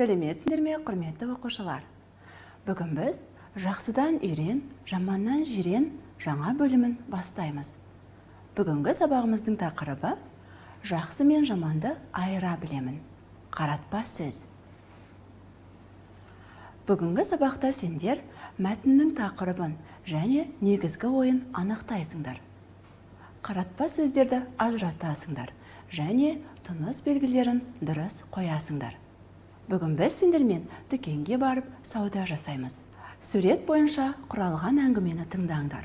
Сәлеметсіңдер ме, құрметті оқушылар! Бүгін біз «Жақсыдан үйрен, жаманнан жирен» жаңа бөлімін бастаймыз. Бүгінгі сабағымыздың тақырыбы: «Жақсы мен жаманды айыра білемін». Қаратпа сөз. Бүгінгі сабақта сендер мәтіннің тақырыбын және негізгі ойын анықтайсыңдар. Қаратпа сөздерді ажыратасыңдар және тыныс белгілерін дұрыс қоясыңдар. Бүгін біз сендермен дүкенге барып сауда жасаймыз. Сурет бойынша құралған әңгімені тыңдаңдар.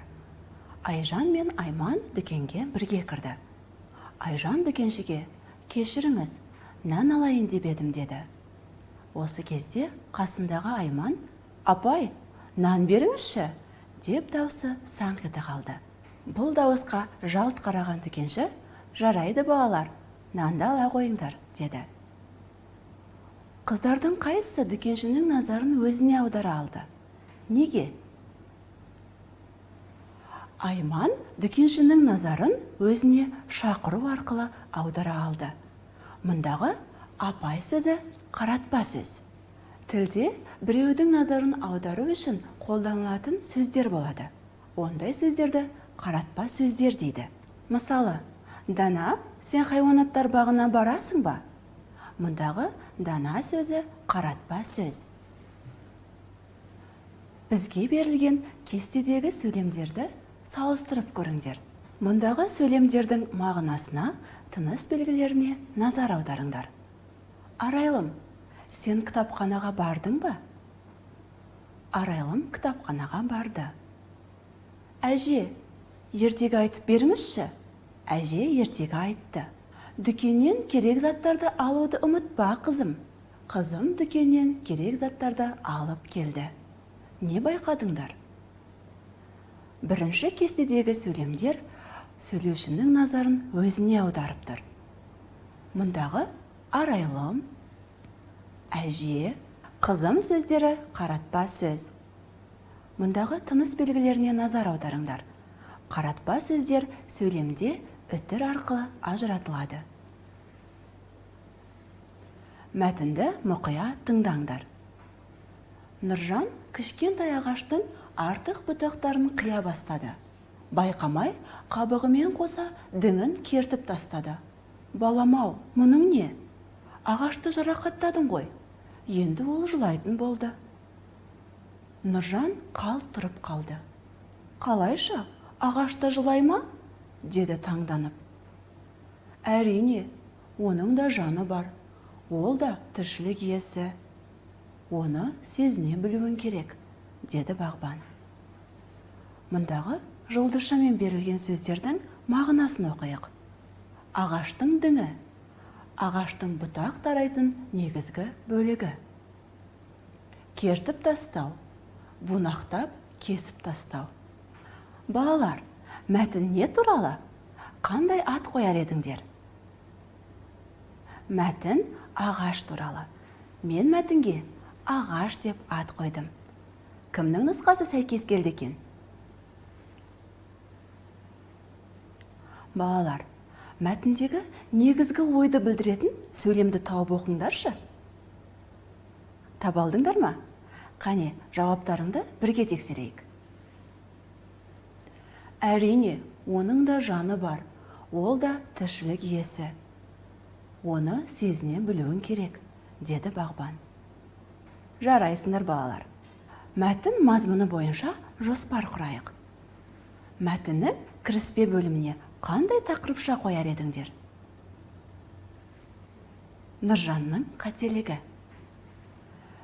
Айжан мен Айман дүкенге бірге кірді. Айжан дүкеншіге: «Кешіріңіз, нан алайын деп едім», – деді. Осы кезде қасындағы Айман: «Апай, нан беріңізші», – деп даусы саңқ ете қалды. Бұл дауысқа жалт қараған дүкенші: «Жарайды, балалар, нанды ала қойыңдар», – деді. Қыздардың қайсысы дүкеншінің назарын өзіне аудара алды? Неге? Айман дүкеншінің назарын өзіне шақыру арқылы аудара алды. Мұндағы «апай» сөзі қаратпа сөз. Тілде біреудің назарын аудару үшін қолданылатын сөздер болады. Ондай сөздерді қаратпа сөздер дейді. Мысалы, «Дана, сен хайуанаттар бағына барасың ба?» Мұндағы «Дана» сөзі қаратпа сөз. Бізге берілген кестедегі сөйлемдерді салыстырып көріңдер. Мұндағы сөйлемдердің мағынасына, тыныс белгілеріне назар аударыңдар. Арайлым, сен кітапханаға бардың ба? Арайлым кітапханаға барды. Әже, ертегі айтып беріңізші. Әже ертегі айтты. Дүкеннен керек заттарды алуды ұмытпа, қызым. Қызым дүкеннен керек заттарды алып келді. Не байқадыңдар? Бірінші кестедегі сөйлемдер сөйлеушінің назарын өзіне аударып тұр. Мұндағы «арайлым», «әже», «қызым» сөздері қаратпа сөз. Мұндағы тыныс белгілеріне назар аударыңдар. Қаратпа сөздер сөйлемде үтір арқылы ажыратылады. Мәтінді мұқият тыңдаңдар. Нұржан кішкентай ағаштың артық бұтақтарын қия бастады. Байқамай қабығымен қоса діңін кертіп тастады. «Балам-ау, мұның не? Ағашты жарақаттадың ғой. Енді ол жылайтын болды». Нұржан қалт тұрып қалды. «Қалайша, ағаш та жылай ма?» – деді таңданып. «Әрине, оның да жаны бар. Ол да тіршілік иесі. Оны сезіне білуің керек», – деді бағбан. Мұндағы жұлдызшамен берілген сөздердің мағынасын оқиық. Ағаштың діңі – ағаштың бұтақ тарайтын негізгі бөлігі. Кертіп тастау – бунақтап кесіп тастау. Балалар, мәтін не туралы? Қандай ат қояр едіңдер? Мәтін ағаш туралы. Мен мәтінге «Ағаш» деп ат қойдым. Кімнің нұсқасы сәйкес келді екен? Балалар, мәтіндегі негізгі ойды білдіретін сөйлемді тауып оқыңдаршы. Таба алдыңдар ма? Қане, жауаптарыңды бірге тексерейік. Әрине, оның да жаны бар. Ол да тіршілік иесі. Оны сезіне білуің керек, деді бағбан. Жарайсыңдар, балалар. Мәтін мазмұны бойынша жоспар құрайық. Мәтіннің кіріспе бөліміне қандай тақырыпша қояр едіңдер? Нұржанның қателігі.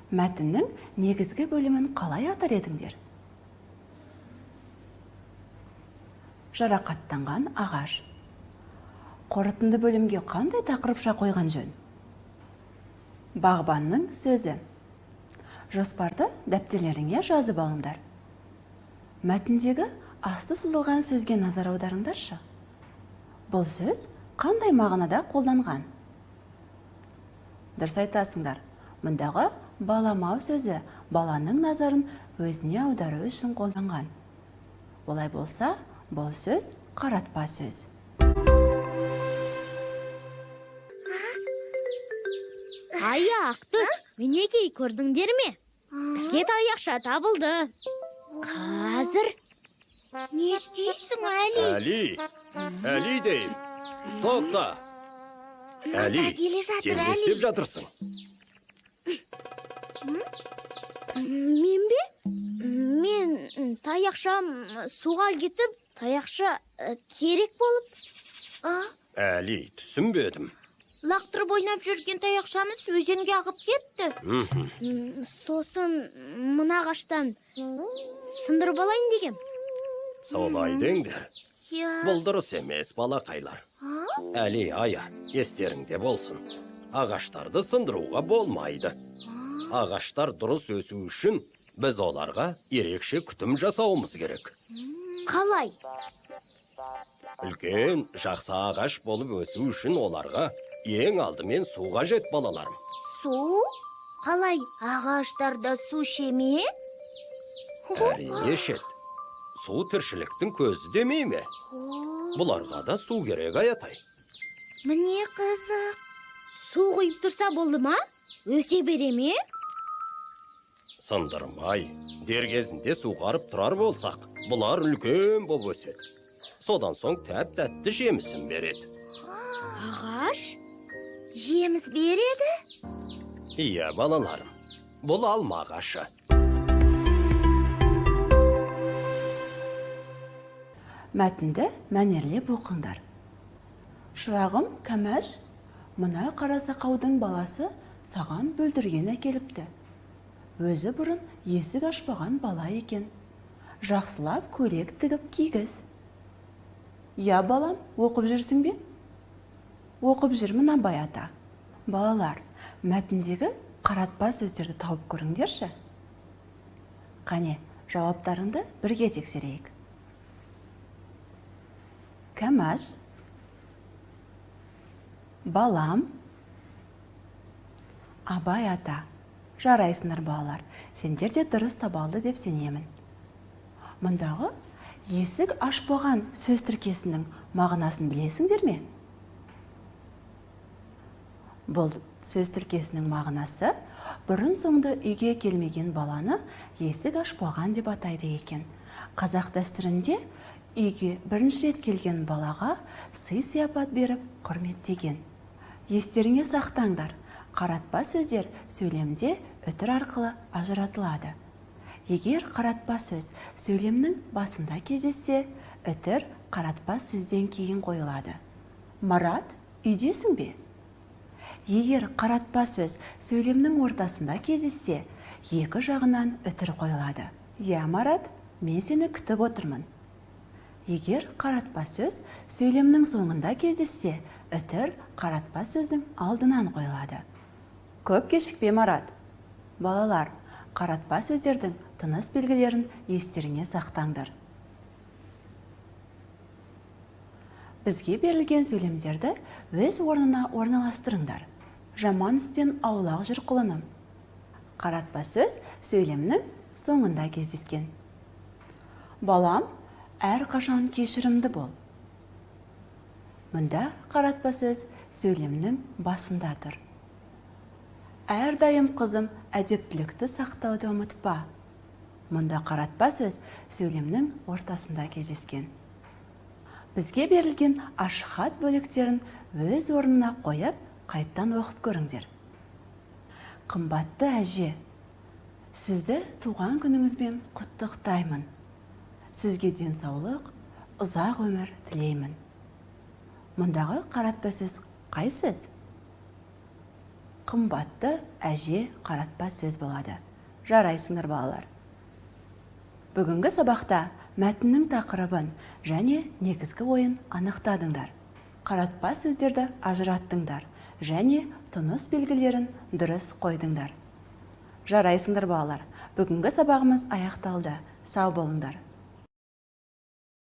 Мәтіннің негізгі бөлімін қалай атар едіңдер? Жарақаттанған ағаш. Қорытынды бөлімге қандай тақырыпша қойған жөн? Бағбанның сөзі. Жоспарды дәптерлеріңе жазып алыңдар. Мәтіндегі асты сызылған сөзге назар аударыңдаршы. Бұл сөз қандай мағынада қолданған? Дұрыс айтасыңдар. Мұндағы «баламау» сөзі баланың назарын өзіне аудару үшін қолданған. Олай болса, бұл сөз қаратпа сөз. Аяқ түс. Мінекей, көрдіңдер ме? Бізге таяқша табылды. Қазір Не істейсің, Әли? Әли, Әли деймін. Тоқта. Әли, Ата келе жатыр, сен не Әли. істеп жатырсың? Мен бе? Мен таяқшам суға кетіп, таяқша керек болып. А? Әли, түсінбедім. Лақтырып ойнап жүрген таяқшамыз өзенге ағып кетті. Сосын мына ағаштан сындырып алайын дегем. Солай деңдер. Иә. Бұл дұрыс емес, балақайлар. А? Әли, Ая, естеріңде болсын. Ағаштарды сындыруға болмайды. Ағаштар дұрыс өсу үшін біз оларға ерекше күтім жасауымыз керек. Қалай? Үлкен, жақсы ағаш болып өсу үшін оларға ең алдымен су қажет, балаларым. Су? Қалай, ағаштарда су іше ме? Әрине ішеді. Су тіршіліктің көзі демей ме? Бұларға да су керек, Аятай. Міне қызық. Су құйып тұрса болды ма? Өсе бере ме? Сындырмай, дер кезінде суғарып тұрар болсақ, бұлар үлкен боп өседі. Содан соң тәп тәтті жемісін береді. Ағаш? Жеміс береді? Иә, балаларым, бұл алма ағашы. Мәтінді мәнерлеп оқыңдар. Шырағым Кәмәш, мына қарасақаудың баласы саған бүлдірген әкеліпті. Өзі бұрын есік ашпаған бала екен. Жақсылап көйлек тігіп кигіз. Иә, балам, оқып жүрсің бе? Оқып жүрмін, Абай ата. Балалар, мәтіндегі қаратпа сөздерді тауып көріңдерші. Қане, жауаптарыңды бірге тексерейік. Кәмәш, балам, Абай ата. Жарайсыңдар, балалар. Сендер де дұрыс таба алды деп сенемін. Мұндағы есік ашпаған сөз тіркесінің мағынасын білесіңдер ме? Бұл сөз тіркесінің мағынасы бұрын соңды үйге келмеген баланы есік ашпаған деп атайды екен. Қазақ дәстүрінде үйге бірінші рет келген балаға сый-сияпат беріп құрметтеген. Естеріңе сақтаңдар, қаратпа сөздер сөйлемде үтір арқылы ажыратылады. Егер қаратпа сөз сөйлемнің басында кездессе, үтір қаратпа сөзден кейін қойылады. Марат, үйдесің бе? Егер қаратпа сөз сөйлемнің ортасында кездессе, екі жағынан үтір қойылады. Иә, Марат, мен сені күтіп отырмын. Егер қаратпа сөз сөйлемнің соңында кездессе, үтір қаратпа сөздің алдынан қойылады. Көп кешікпе, Марат. Балалар, қаратпа сөздердің тыныс белгілерін естеріңе сақтаңдар. Бізге берілген сөйлемдерді өз орнына орналастырыңдар. Жаман істен аулақ жүр, құлыным. Қаратпа сөз сөйлемнің соңында кездескен. Балам, әрқашан кешірімді бол. Мұнда қаратпа сөз сөйлемнің басында тұр. Әрдайым, қызым, әдептілікті сақтауды ұмытпа. Мұнда қаратпа сөз сөйлемнің ортасында кездескен. Бізге берілген ашық хат бөліктерін өз орнына қойып, қайттан оқып көріңдер. Қымбатты әже, сізді туған күніңізбен құттықтаймын. Сізге денсаулық, ұзақ өмір тілеймін. Мұндағы қаратпа сөз қай сөз? Қымбатты әже қаратпа сөз болады. Жарайсыңдар, балалар. Бүгінгі сабақта мәтіннің тақырыбын және негізгі ойын анықтадыңдар. Қаратпа сөздерді ажыраттыңдар және тыныс белгілерін дұрыс қойдыңдар. Жарайсыңдар, балалар. Бүгінгі сабағымыз аяқталды. Сау болыңдар.